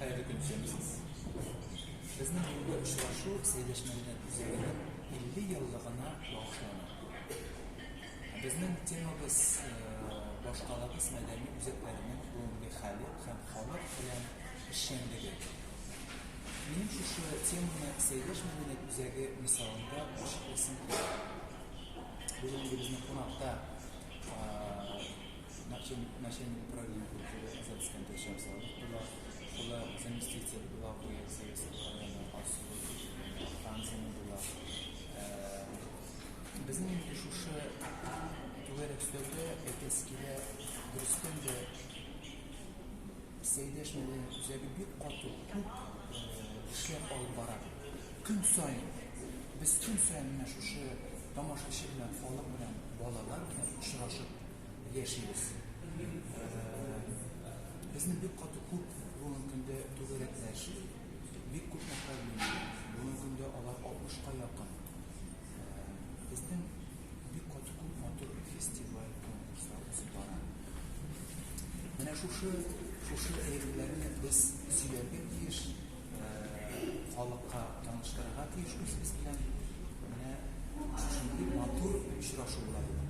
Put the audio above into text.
Хәерле көн, исәнмесез. Безнең бүгенге очрашу Сәйдәш мәдәният үзәгенең 50 еллыгына багышлана. Безнең темабыз башкалабыз мәдәни үзәкләренең бүгенге хәле һәм халык белән эшчәнлеге. Минем шушы теманы Сәйдәш мәдәният үзәге мисалында ачыклыйсым килә. Бүген инде безнең кунакта Начальник управления культуры Азат Искәндәр Шәмсалов була. Шула заместитель главы Советского района Алсу Ханзина була. Безнең инде шушы түгәрәк өстәлдә әйтәсе килә, дөрестән дә Сәйдәш мәдәният үзәге бик каты күп эшләр алып бара. Көн саен без көн саен менә шушы тамашачы белән, халык белән, балалар белән очрашып яшибез. Безнең бик каты күп бүгенге көндә түгәрәкләр эшли. Бик күп направление. Бүгенге көндә алар 60-ка якын. Безнең бик каты күп матур фестиваль, конкурслар узып бара. Менә шушы шушы әйберләрне без сөйләргә тиеш, халыкка таныштырырга тиеш үзебез белән. Менә шушындый матур очрашу була бу.